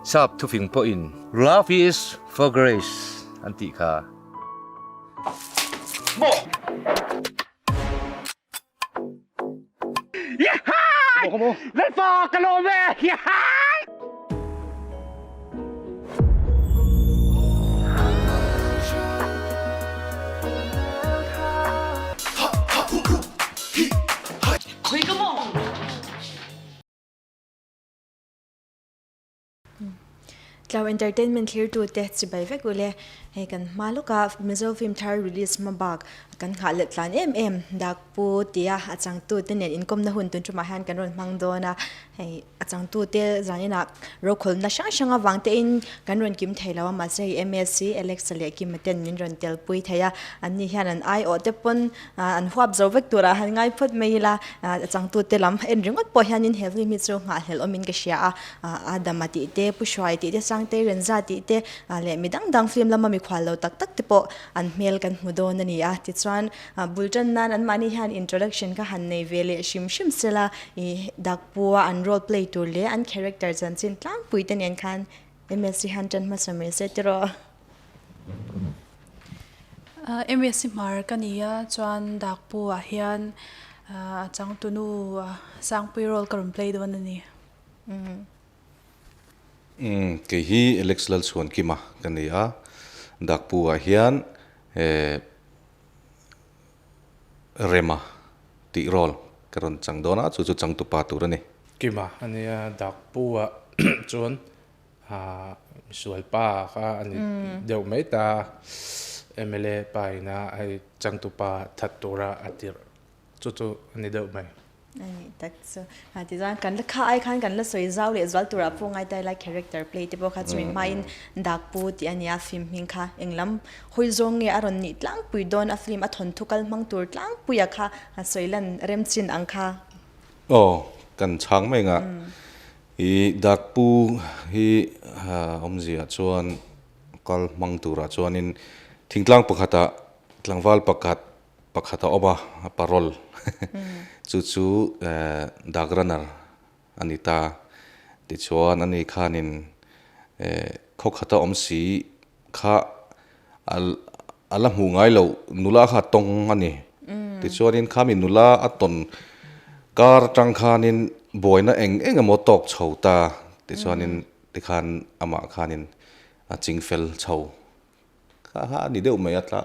Sap thufing pawhin Love is for grace an tih kha. Maw! Lalpa ka lawm e! Khawi ka maw? Tlau Entertainment thlirtute chibai vek ule. Hei kan hma lawka Mizo film thar release hma bak kan nghah leh tlan em em Dakpu tia a changtute nen inkawmna hun tun tumah hian kan rawn hmang dawn a. Hei a changtute zaninah rokhawlna hrang hrang avang te in kan rawn kim thei lo a mahse hei MSc Alexa leh Kima ten min rawn telpui thei a. Anni hian an aiawh te pawn An huap zo vek turah han ngai phawt mai ila, a changtute lam en ringawt pawh hianin he film hi chu nghahhlelh awmin ka hria a, Adama tih te, Pu Hruai tih te, Sangtei Renza tih te leh mi dang dang film lama mikhual lo tak tak te pawh an hmel kan hmu dawn a ni a. Tichuan, bul tan nan anmahni hian introduction kha han nei ve leh hrim hrim sela, ih Dakpua an role play tur leh an character chanchin tlangpui te nen khan MSc han tan hmasa mai se tiraw. MSc hmar ka ni a chuan Dakpu ah hian a changtunu Sangpui role ka rawn play dawn a ni. Umm kei hi Alex Lalchhuankima ka ni a, Dakpu ah hian Rema tih role ka rawn chang dawn a, chu chu changtupa tur a ni. Kima a nia, Dakpu ah chuan Misual pa kha a ni deuh mai ta mla pa ina hei changtupa that tura a tirh chu chu a ni deuh mai. A ni tak chu. Ha tichuan kan la kha ai khan kan la sawi zau leh zual turah pawh ngai ta ila character play te pawh kha chumi hmain Dakpu tih a nia film hming kha englam hawi zawng nge a rawn nih tlangpui dawn a film a thawnthu kal hmang tur tlangpuia kha a sawi lan rem chin ang kha. Aw kan chhang mai ngah. I Dakpu hi awmzia chuan kal hmang turah chuanin thingtlang pakhatah tlangval pakhat pakhat a awm a, a parole chu chu dak runner a ni ta. Tichuan ani khanin khaw khata awm si kha a la hmuh ngai loh nula kha a tawng a ni. Tichuanin khami nula a tawn kar atang khanin buaina eng eng emaw tawk chho ta. Tichuanin tikhan amah khanin a ching fel chho kha kha a ni deuh mai a tla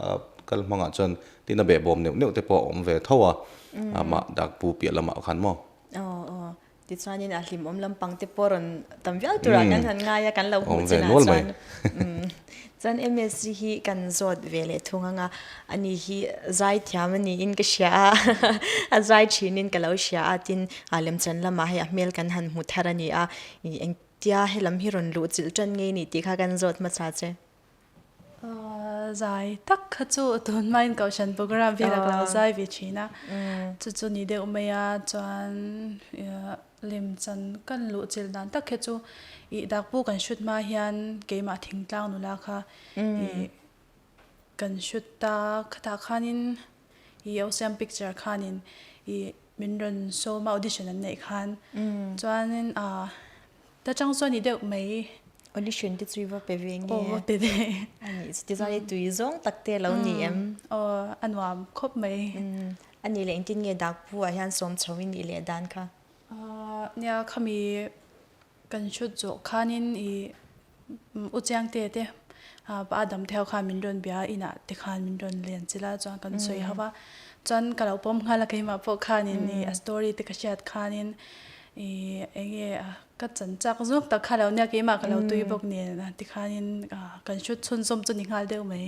kal hmangah chuan tin a behbawm neuh neuh te pawh a awm ve tho a amah dakpu piah lamah khan maw. Tichuanin a hlimawm lampang te pawh rawn tam viau turah kan han ngai a, kan lo hmuh chinah chuan chuan MSc hi kan zawt ve leh thung ang a, ani hi zai thiam a niin ka hria a, a zai thinin ka lo hria a, tin lemchan lamah hei a hmel kan han hmu thar a ni a, engtia helam hi rawn luh chilh tan ngei ni tih kha kan zawt hmasa che. Zai tak kha chu tun hmain kohhran program vel a ka lo zai ve thin a, chu chu ni deuh mai a chuan lemchan kan luh chilh dan tak kha chu ih dakpu kan hrut hma hian keimah thingtlang nula kha ih kan hrut ta khatah khanin ih Osiam picture khanin ih min rawn sawm a audition an neih khan chuanin ah Ta chang chuan i deuh mai. Audition te chu i va pe ve nge? Aw va pe ve. A nih chu tichuan i tui zawng tak te lo ni em? Aw a nuam khawp mai. A nih leh engtin nge Dakpu ah hian sawm chho i nih leh dan kha? Nia khami kan shoot zawh khanin i U Chiangte te pa Adam te ho khan min rawn bia a inah te khan min rawn len chilh a chuan kan sawi ho a chuan ka lo pawm nghal a keimah pawh khanin i a story te ka hriat khanin I enge ka chan chak zawk tak kha lo nia keimah ka lo tui bawk nen tikhanin kan shoot chhunzawm chu ni nghal deuh mai.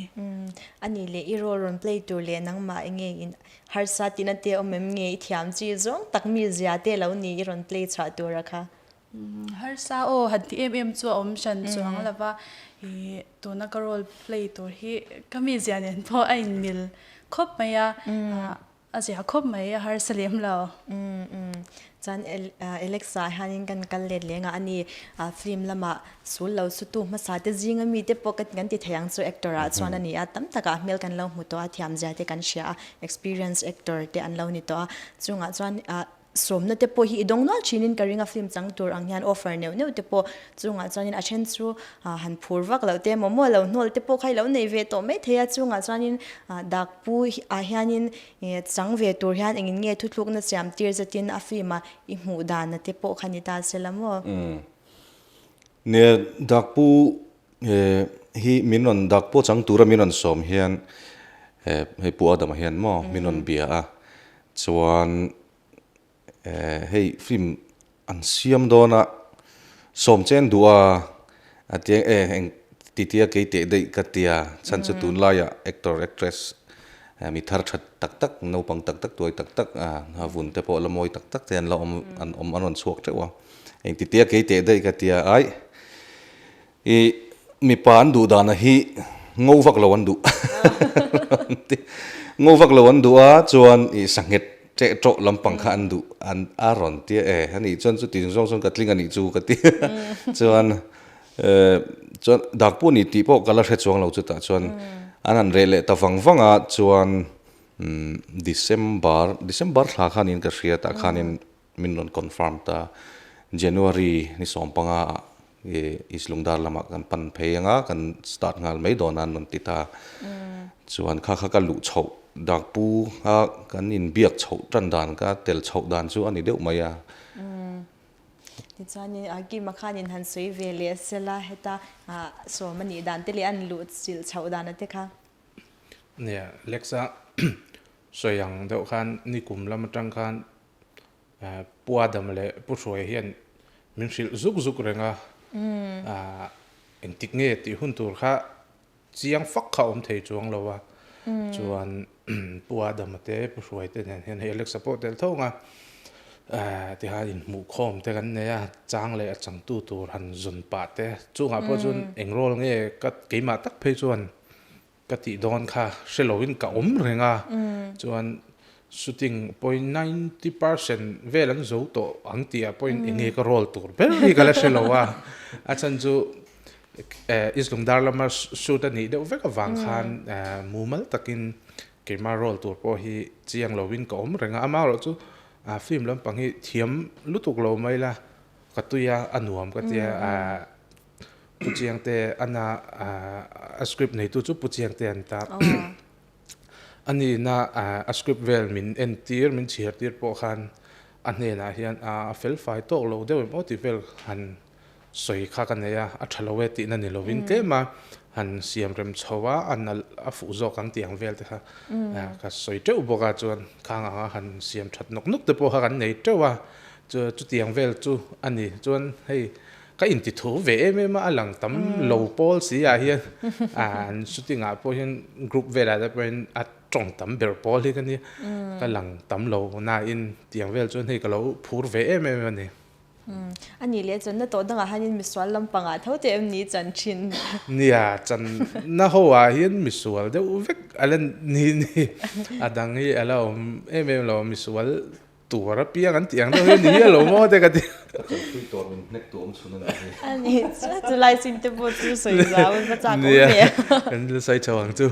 A nih leh i role rawn play tur leh nangmah enge in harsa tihna te awm em nge i thiam chi zawng tak mi zia te lo ni i rawn play chhuah tur a kha? Harsa aw han ti em em chu a awm hran chuang lo va, i tuna ka role play tur hi ka mi zia nen pawh a inmil khawp mai a, A zia khawp mai, a harsa lem lo. Chuan Alexa hianin kan kal let leng a, ani film lamah sul lo sutu hmasa te zinga mi te pawh kan ti thei ang chu actor ah chuan a ni a, tam takah hmel kan lo hmu tawh a, thiamzia te kan hria a, experience actor te an lo ni tawh a, chungah chuan. Sawmna te pawh hi i dawng nual thinin ka ring a, film chang tur ang hian offer neuh neuh te pawh chungah chuanin a then chu han phur vak loh te emaw maw lo hnawl te pawh kha i lo nei ve tawh mai thei a, chungah chuanin dakpu ah hianin chang ve tur hian engin nge thuthlukna siam tir zatin a film a i hmuh dana te pawh kha ni ta se la maw? Nia, dakpu hi min rawn dakpu chang tura min rawn sawm hian hei Pu Adama hian maw min rawn bia a, Chuan hei film an siam dawn a, sawm chen duh a, a tia e eng titia kei teh daih ka tia, chhan chu tunlaiah actor actress mi thar that tak tak naupang tak tak tuai tak tak a vun te pawh la mawi tak tak te an la awm an awm an rawn chhuak teuh a, eng titia kei teh daih ka tia aih. I mipa an duh dana hi ngo vak lo an duh ngo vak lo an duh a chuan i sanghet teh tawh lampang kha an duh an a rawn tia e ani chuan chuti zawng zawng chuan ka tling anih chu ka ti chuan chuan dakpu ni tih pawh ka la hre chuang lo chutah chuan an han reh leh ta vang vang a chuan December December thla khanin ka hria tah khanin Min rawn confirm ta. January ni sawmpanga ah East Lungdar lamah kan pan phei anga kan start nghal mai dawn a an rawn ti ta. Chuan kha kha ka luh chhoh dakpu kha kan inbiak chhoh tan dan ka tel chhoh dan chu a ni deuh mai a. Tichuanin Kima khanin han sawi ve leh sela heta sawm a nih dan te leh an luh chilh chhoh dan a te kha. Nia, Lexa sawi ang deuh khan nikum lam atang khan Pu Adam leh Pu Hruaia hian min hrilh zuk zuk reng a, engtik nge tih hun tur kha chiang fak kha awm thei chuang lo a, chuan Pu Adama te Pu Hruaia te nen hian hei Alexa pawh tel tho ang a, tihian inhmuhkhawm te kan nei a, chang leh a changtu tur han zawn pah te, chungah pawh chuan eng role nge ka keimah tak phei chuan Ka tih dawn kha hre loin ka awm reng a, chuan shooting point 90% vel an zo tawh ang tih ah pawhin eng nge ka role tur ber hi ka la hre lo a, a chhan chu East Lungdar lama shoot a nih deuh vek avang khan mumal takin keimah role tur pawh hi chiang loin ka awm reng a, amaherawhchu film lampang hi thiam lutuk lo mai la ka tui a, a nuam ka tia. Pu Chiangte ana a script neitu chu Pu Chiangte an ta. Ani na a script vel min entir min chhiar tir pawh khan a hnenah hian a fel fai tawk lo deuh em aw tih vel han sawi kha ka nei a, a tha lo e tihna ni lovin tlem a han siam rem chho a, a nalh a fuh zawk ang tih ang vel te kha ka sawi teuh bawk a chuan khang anga han siam that nawk nawk te pawh kha kan nei teuh a, chutiang vel chu a ni chuan hei Ka inti thu ve em em a, a lang tam lo pawl si ah hian an shooting ah pawh hian group velah te pawh hian a tawng tam ber pawl hi ka nia, ka lang tam lo nain tiang vel chuan hei ka lo phur ve em em a ni. A nih leh channa tawh dangah hianin misual lampangah tho teh em ni chan thin? Nia, channa ho ah hian misual deuh vek a la ni ni, a dang hi a la awm em em lo, misual Tuar apiang an tih ang deuh hi ni hial lo maw te ka ti. Ka kalpui tur min hnek tu awm chhun a nih hi. A ni chu chulai sin te pawh chu sawi zau in va chak awm ve. Kan la sawi chho ang chu.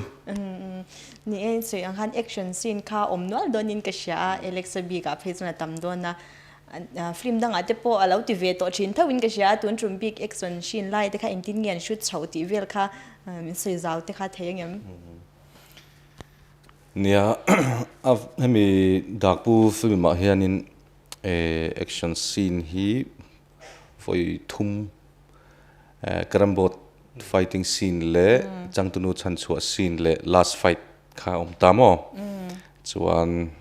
Ni e sawi ang khan action scene kha awm nual dawn in ka hria a, Alexa bik ah phei chuan a tam dawn a. Film dangah te pawh a lo ti ve tawh thin tho in ka hria a, tun tum bik action scene lai te kha engtin nge an shoot chhoh tih vel kha min sawi zau te kha thei angem. Nia, a hemi Dakpu film ah hianin action scene hi vawi thum carrom board fighting scene leh changtunu chhanchhuah scene leh last fight kha a awm ta maw? Chuan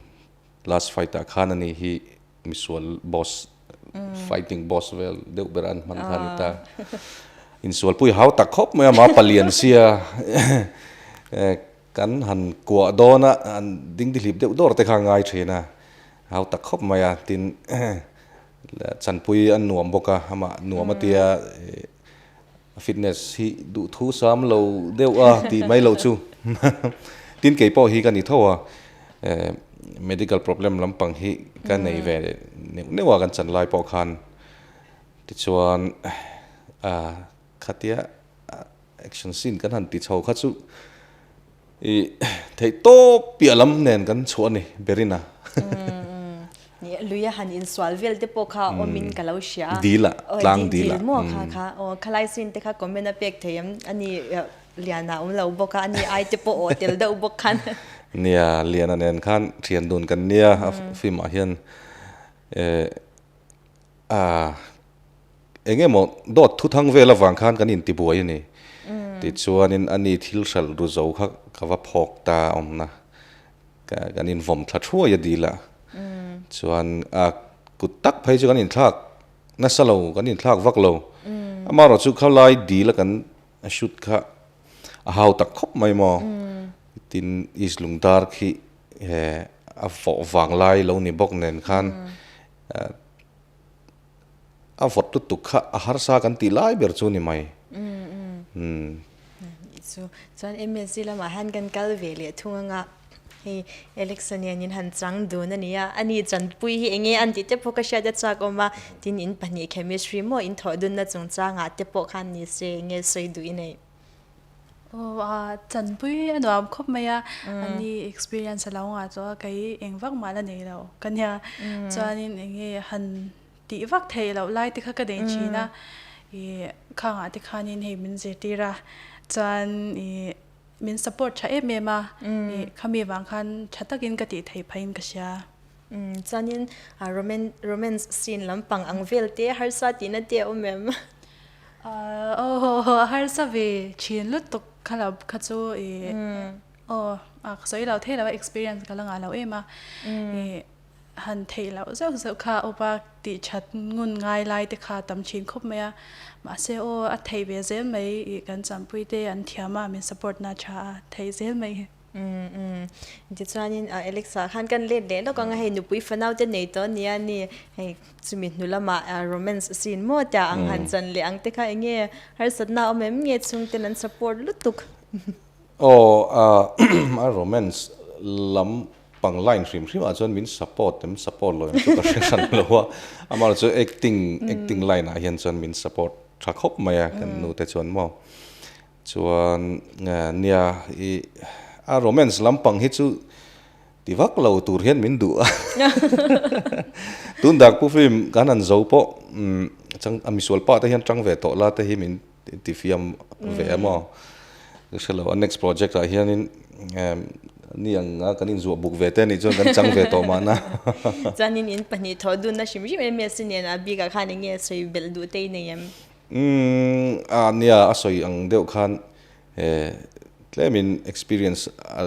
last fight ah khan ani hi misual boss fighting boss vel deuh ber an hman kha a ni ta. Insualpui hau tak khawp mai a, ma palian sia Kan han kuah dawn a, an dingdihlip deuh dawr te kha a ngai thin a, hau tak khawp mai a, tin chanpui a nuam bawk a, amah nuam a tia fitness hi duhthu sam lo deuh a tih mai loh chu tin kei pawh hi ka ni tho a, medical problem lampang hi ka nei ve neuh neuh a kan chan lai pawh khan tichuan khatia Action scene kan han ti chho kha chu i theih tawp piah lam nen kan chhuah a ni Berina. Ni lui Tuia han insual vel te pawh kha awmin ka lo hria a. Dil ah, tlang dil ah. Dil maw kha kha. Aw khalai scene te kha comment a pek thei em? Ani Liana awm lo bawk a, ani ai te pawh aw tel deuh bawk khan. Nia, Liana nen khan thian dun kan nia a film ah hian eh ah eng emaw dawt thuthang vel avang khan kan intibuai a ni. Tichuanin ani thil hralh ru zo kha ka va phawk ta awmna. Kan invawm thla thuai a dil a, chuan a kut tak phei chu kan inthlak nasa lo, kan inthlak vak lo. Amaherawh chu khalai dil a kan shoot kha a hau tak khawp mai maw. Tin East Lungdar khi a vawh vang lai lo ni bawk nen khan A vawt lutuk kha a harsa kan tih lai ber chu ni mai. Umm. Chu chuan MSc lamah hian kan kal ve leh thung anga hei Alexa nen in han chang dun a nia, ani chanpui hi enge an tih te pawh ka hriat a chak awm a, tin in pahnih chemistry maw in thawh dunna chungchangah te pawh khan ni se enge sawi duh i neih. Aw a chanpui a nuam khawp mai a, ani experience a lo ngah tawh a, kei eng vak mah la nei lo ka nia, chuanin enge han tih vak theih loh lai te kha ka nei thin a, ih khangah te khanin hei min zirtir a, chuan ih min support tha em em a, ih khami vang khan tha takin ka tih theih phahin ka hria. Chuanin romance scene lampang ang vel te harsa tihna te a awm em? Aw a harsa ve thin lutuk kha lo kha chu ih aw a ka sawi lo thei lo a experience ka la ngah lo em a ih han theih loh zeuh zeuh kha upa tih that ngun ngai lai te kha tam thin khawp mai a mahse aw a theih ve zel mai ih kan champui te an thiam a min support na tha a theih zel mai. Umm umm tichuanin Alexa khan kan let leh lawk ang a hei nupui fanau te nei tawh ania ni hei chumi hnu lamah romance scene maw tia ang han chan leh ang te kha enge harsatna a awm em nge chhungten an support lutuk. Aw a romance lam pang line hrim hrim ah chuan min support em support lo em chu ka hre hran lo a amaherawhchu chu acting acting line ah hian chuan min support tha khawp mai a kan nu te chuan maw. Chuan nia i a romance lampang hi chu ti vak lo tur hian min duh a. Tun dak pu film kan han zo pawh chang a misual pa te hian tang ve tawh la te hi min ti fiam ve a maw. Ka hre lo a next project ah hianin ni ang a kan inzuah buk ve te anih chuan kan chang ve tawh mahna. Chuanin in pahnih thawh dunna hrim hrim em em nen a bikah khan eng nge sawi belh duh te i nei em? Umm a nia a sawi ang deuh khan eh tlemin experience a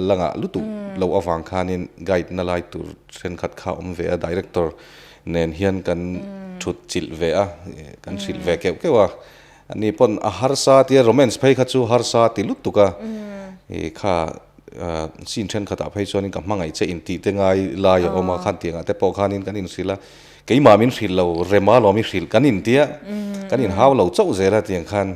la ngah lutuk loh avang khanin guide na lai tur thenkhat kha awm ve a director nen hian kan thut chilh ve a kan hrilh ve keuh keuh a ani pawn a harsa tia romance phei kha chu harsa ti lutuk a ih kha scene thenkhatah phei chuanin ka hmangaih che intih te ngai lai a awm a khan tiangah te pawh khanin kan inhrilh a. Keimah min hrilh lo, Rema lawm i hrilh kan intia, kan inhau lo chauh zel a tiang khan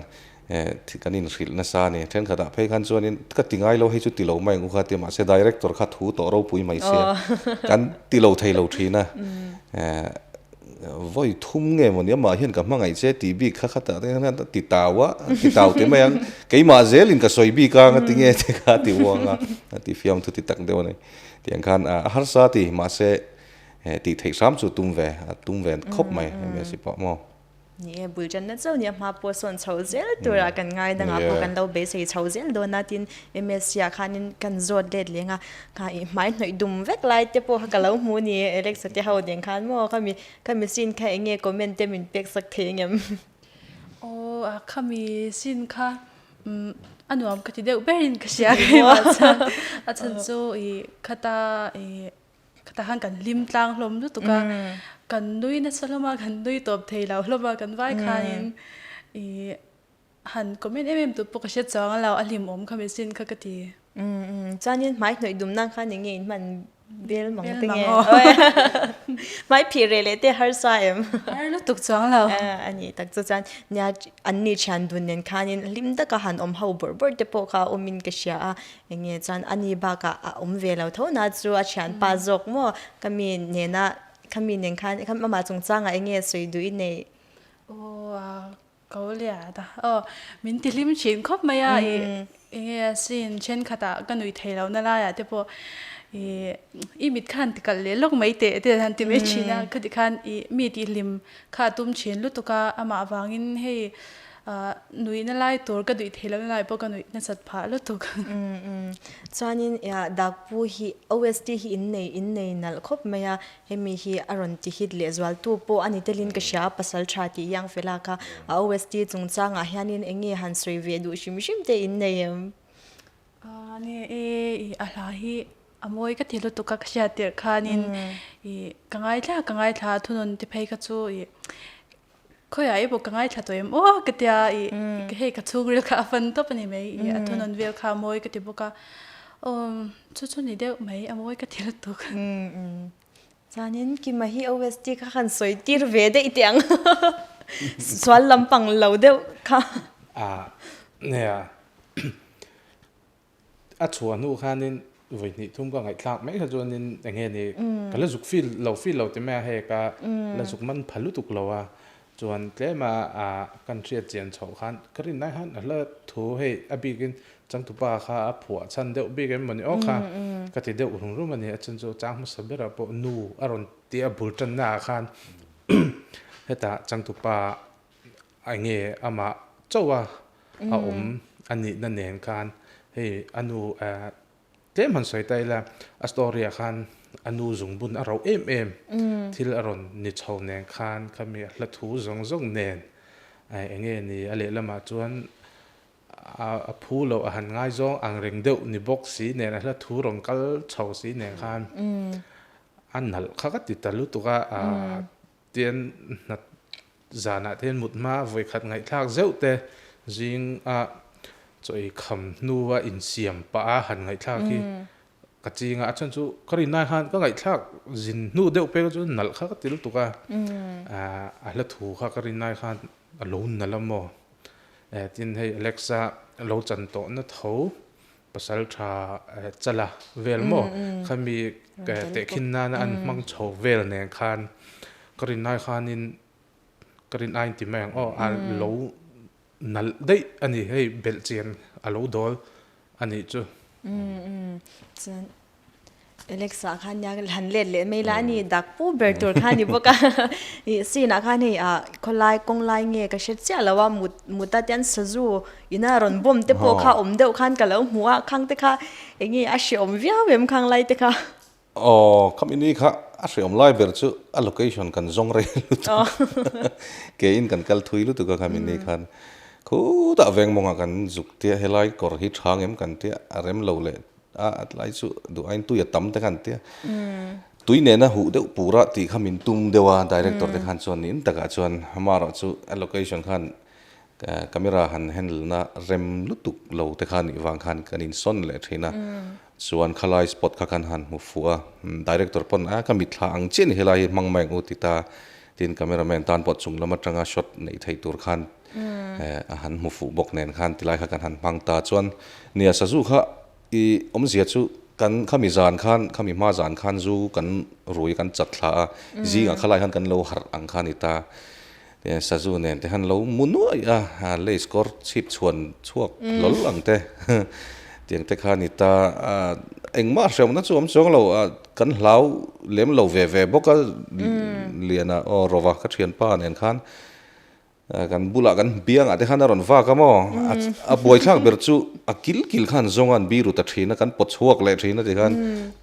kan inhrilh nasa a ni. Thenkhatah phei khan chuanin ka ti ngai lo hei chu ti lo mai ang u kha tia mahse director kha thu tawh ropui mai sia kan ti lo thei lo thin a. Vawi thum nge maw ni amah hian ka hmangaih che tih bik kha khatah te khan a ti tau a, ti tau ti mai ang keimah zelin ka sawi bik ang a ti nge te kha a ti uang a, a ti fiamthu ti tak deuh a ni. Tiang khan a harsa ti mahse He tih theih hram chu tum ve, a tum ve khawp mai hemi pawh maw. Ni e, bul tanna chauh nia hma pawh sawn chho zel tura kan ngai dangah pawh kan lo beisei chho zel dawn a, tin MSc ah khanin kan zawt let leng a, kha i hmai hnawih dum vek lai te pawh kha ka lo hmu ni e, Alexa te ho nen khan maw khami khami scene kha eng nge comment te min pek sak thei angem? Aw a khami scene kha a nuam ka ti deuh berin ka hria keimah chuan a chhan chu i khata i Ka tahan kan hlim tlang hlawm lutuk a, kan nui nasa hlawm a, kan nui tawp thei lo hlawm a, kan vai khanin ih han comment em em tur pawh ka hre chuang a lo, a hlimawm kha machine kha ka ti. Chuanin hmai hnawih dum nan khan eng nge in hman bel mang te nge? Hmai phih reh leh te harsa em? Har lutuk chuang lo. A ni tak chu chuan nia an ni thian dun nen khanin hlim taka han awm ho bawrh bawrh te pawh kha awmin ka hria a, Enge chuan ani bakah a awm ve lo tho na chu a thianpa zawk maw ka mi nena ka mi nen khan amah chungchangah enge sawi duh i neih? Aw a ko lian a aw min ti hlim thin khawp mai a ih enge a scene thenkhatah ka nuih theih lohna laiah te pawh I i mit khan ti kalh leh lawk mai teh te han ti mai thin a, khati khan i mi tihhlim kha a tum thin lutuk a, amah avangin hei nuihna lai tur ka duih theih lohna lai pawh ka nuih nasat phah lutuk. Chuanin Dakpu hi OST hi in nei in nei nalh khawp mai a, hemi hi a rawn ti hit leh zualtu pawh a ni telin ka hria a, pasal tha tih hiang fela kha a OST chungchangah hianin eng nge han sawi ve duh hrim hrim te in nei em? Ni e, i a hla hi a mawi ka ti lutuk a ka hriat tirh khanin i ka ngaithla ka ngaithla a thunun te phei kha chu i khawiah i bawk ka ngaithla tawh em aw ka tia i hei ka chhungril kha a fan tawp a ni mai i a thunun vel kha a mawi ka ti bawk a aw chu chu ni deuh mai a mawi ka ti lutuk. Chuanin Kima hi OST kha han sawi tir ve daih teh ang sual lampang lo deuh kha. A nia a chhuah hnu khanin vawi hnih thum ka ngaihthlak mai kha chuanin eng nge ni ka la zuk feel lo feel lo ti mai a hei ka la zuk man pha lutuk lo a chuan tlem a kan hriat chian chhoh khan ka rin lai khan a hla thu hei a bikin Changtupa kha a phuah chhan deuh bik em mawni aw kha ka ti deuh rum rum a ni. A chhan chu chang hmasa berah pawh nu a rawn ti a bul tanna ah khan hetah changtupa eng nge amah chauh a a awm a nihna nen khan hei a nu tlem han sawi ta ila a story ah khan a nu zungbun a rauh em em thil a rawn ni chho nen khan khami a hla thu zawng zawng nen eng nge ni a lehlamah chuan A phu loh a han ngaizawng ang reng deuh ni bawk si nen a hla thu rawn kal chho si nen khan a nalh kha ka ti ta lutuk a, tian hna zanah te hian mut hma vawikhat ngaihthlak zeuh te zing a chaw ei kham hnu a insiam pah a han ngaihthlak hi ka ching a, a chhan chu ka rin lai khan ka ngaihthlak zin hnu deuh pek chu nalh kha ka ti lutuk a, a hla thu kha ka rin lai khan a lo nalh a maw. Tin hei Alexa lo chan tawh na tho pasal tha chala vel maw khami tehkhin nana an hmang chho vel nen khan ka rin ai khanin ka rin aiin ti mai ang aw a lo nalh daih a ni hei belh chian a lo dawl a nih chu. Alexa khan nia han let leh mai la a ni dak pu ber tur kha a ni bawk a ih scene ah khan hei ah khawlai kawng lai nge ka hre chiah lo a mut mut a tian sazu ina rawn bawm te pawh kha awm deuh khan ka lo hmu a khang te kha eng nge a hrehawm viau em khang lai te kha. Aw khami ni kha a hrehawm lai ber chu a location kan zawng rei lutuk ke in kan kal thui lutuk a khami ni khan khutah veng mawngah kan zuk tia helai kawr hi tha ngem kan tia a rem lo leh A a tlai chu duh aiin tui a tam te khan tia tui nena huh deuh pura tih kha min tum deuh a director te khan chuan niin takah chuan amaherawh chu a location khan camera han handle na rem lutuk lo te kha nih vang khan kan insawn leh thin a chuan khalai spot kha khan han hmu fuh a director pawn a ka mitthla ang chiah ni helai hi hmang mai ang u ti ta tin camera man tan pawh chung lam atanga shot neih theih tur khan a han hmu fuh bawk nen khan tilai kha kan han hmang ta chuan nia sazu kha I awmzia chu kan khami zan khan khami hma zan khan zu kan rui kan chat thla a, zingah khalai khan kan lo harh ang kha a ni ta. Sazu nen te khan lo mu nuai a, lace kawr chhip chhuan chhuak hlawl ang te tiang te kha a ni ta. Engmah hrehawmna chu awm chuang lo, kan hlau lem lo ve ve bawk a, Liana aw Rova ka thianpa nen khan Kan bulah kan biangah te khan a rawn vak a maw? A buaithlak ber chu a kil kil khan zawng a an biru ta thin a, kan pawt chhuak leh thin a ti khan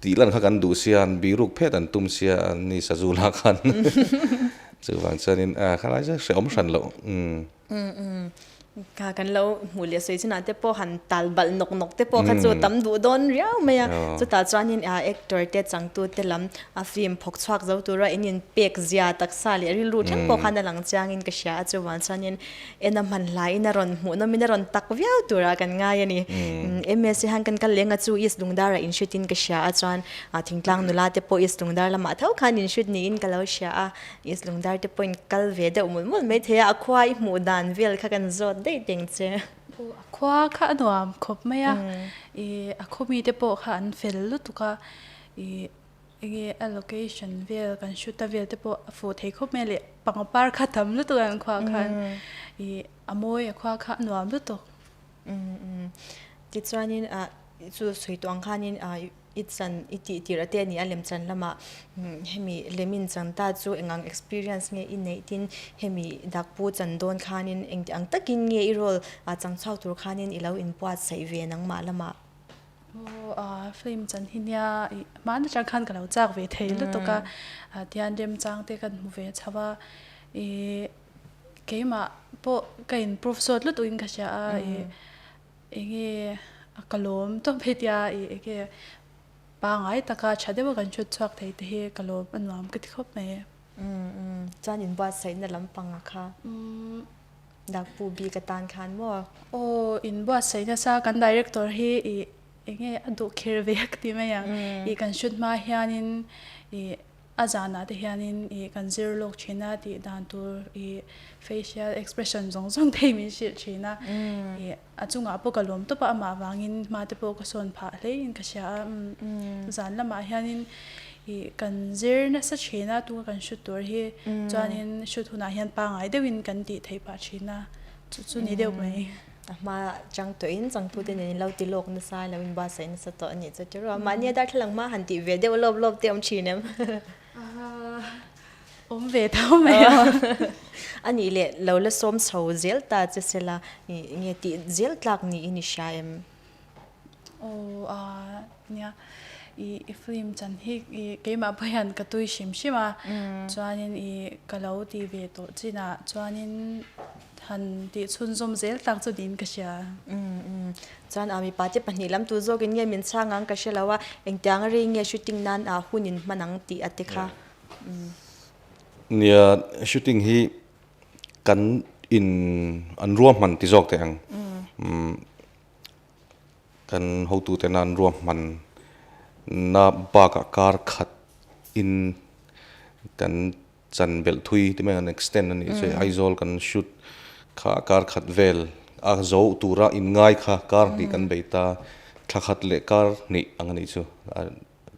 tih lan kha kan duh sia, an biruk phet an tum sia an ni sazu lah khan chuvang chuanin khalai chu hrehawm hran loh. Kha kan lo hmuh leh sawi chinah te pawh han tal balh nawk nawk te pawh kha chu tam duh dawn riau mai a, chutah chuanin actor te changtu te lam A film phawk chhuak zo tura in in pek zia taksa leh rilru thleng pawh khan a lang chiangin ka hria a, chuvang chuanin en a hman hlaiin a rawn hmuhnawmin a rawn tak viau turah kan ngai a ni. MSc han kan kal leng a chu East Lungdar ah inhrit in ka hria a, chuan thingtlang nula te pawh East Lungdar lamah tho khan inhrit niin ka lo hria a, East Lungdar te pawhin kal ve deuh mul mul maithei a, a khua i hmuh dan vel kha kan zawt daih teng che. A khua kha a nuam khawp mai a, ih a khaw mite pawh kha an fel lutuk a, ih Enge a location vel kan shoot a vel te pawh a fuh thei khawp mai a leh pangpar kha tam lutuk a an khua khan ih a mawi a khua kha a nuam lutuk. Tichuanin ah chu sawi tawh ang khanin ah. i chan i tih tirh ate a ni a lemchan lamah hemi lemin chan ta chu eng ang experience nge i neih tin hemi dakpu chan dawn khanin engti ang takin nge i role chang chhuak tur khanin i lo inbuatsaih ve nangmah lamah. Aw a film chan hi nia ih hmaan atang khan ka lo chak ve thei lutuk a tihian remchang te kan hmu ve chho a ih keimah pawh ka in prove sawt lutuk in ka hria a ih enge ka lawm tawp hetia ih enge pangai taka tha deuha kan hriat chhuak thei te hi ka lawm a nuam ka ti khawp mai. Chuan inbuatsaihna lampang a kha. Dakpu bik atan khan maw? Aw, inbuatsaih nasa kan director hi ih enge a duh kher ve ka ti mai ang. Ih kan shoot hma hianin ih a zanah te hianin ih kan zir lawk thin a tih dan tur ih facial expression zawng zawng te hi min hrilh thin a. Ih a chungah pawh ka lawm tawp a, amah vangin hma te pawh ka sawn phah hlein ka hria a. Zan lamah hianin Ih kan zir nasa thin a, tunga kan shoot tur hi chuanin shoot hunah hian pangai deuhin kan tih theih pah thin a, chu chu ni deuh mai. A hma chang tawhin changtute nen in lo ti lawk nasa, lo inbuatsaih nasa tawh a nih chu tiraw. Mahni a darthlalang hma han tih ve deuh lawp lawp te awm thin em? Awm ve tho mai a. A nih leh lo la sawm chho zel ta che sela, nge tih zel tlak niin i hria em? Aw a nia i i film chan hi i keimah pawh hian ka tui hrim hrim a chuanin i ka lo ti ve tawh chinah chuanin han tih chhunzawm zel tak chu niin ka hria. Chuan a mipa te pahnih lam tur zawkin nge min chhang ang ka hre lo a, engtiang a rei nge shooting nan ah hun in hman ang tih a te kha. Nia shooting hi kan in an ruahman ti zawk teh ang. Kan hotute nan ruahman na bakah kar khat in kan chan belh thui ti mai ang extend a nih chu Aizawl kan shoot kha kar khat vel a zo tura in ngai kha kar hnih kan bei ta thla khat leh kar hnih ang a nih chu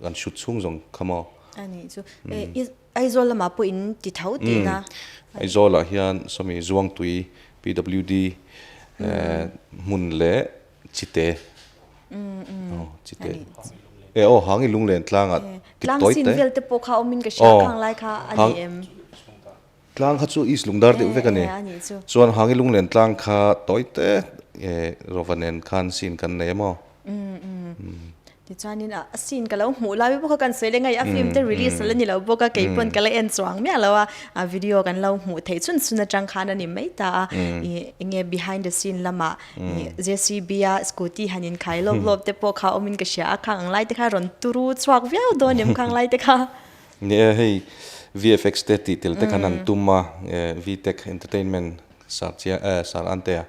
kan shoot chhung zawng kha maw. A nih chu Aizawl lamah pawh in ti tho tihna. Aizawlah hian sawmi Zuangtui PWD hmun leh Chite Chite e aw Hangi Lunglen tlangah ti tawi te. Tlang sin vel te pawh kha awmin ka hria khang lai kha a ni em? Tlang kha chu East Lungdar deuh vek a ni. Chuan Hangi Lunglen tlang kha tawi te Rova nen khan scene kan nei a maw? Tichuanin a scene ka lo hmuh lai bawk a kan sawi leh ngai a film te release a la ni lo bawk a kei pawn ka la en chuang miah lo a a video kan lo hmuh theih chhun chhun atang khan a ni mai ta a ih enge behind the scene lamah ih JCB a scooty han in khai lawp lawp te pawh kha awmin ka hria a khang ang lai te kha rawn turu chhuak viau dawn em khang lai te kha. Ni e hei VFX te tih tel te khan an tum a VTech Entertainment Sar chiang eh Sar Antea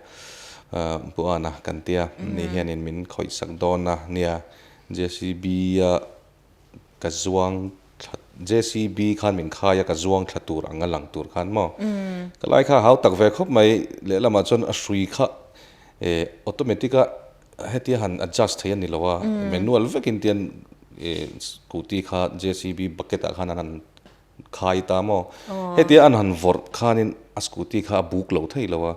Pu Ana kan tia ni hianin min khawih sak dawn a nia JCB a ka zuang thla JCB khan min khai a ka zuang thla tur ang a lang tur khan maw ka lai kha hau tak ve khawp mai lehlamah chuan a hrui kha eh automatic a hetia han adjust thei a ni lo a manual vekin tian eh scooty kha JCB bucket ah khan an han Khai ta maw? Hetia an han vawrh khanin a scooty kha a buk lo thei lo a,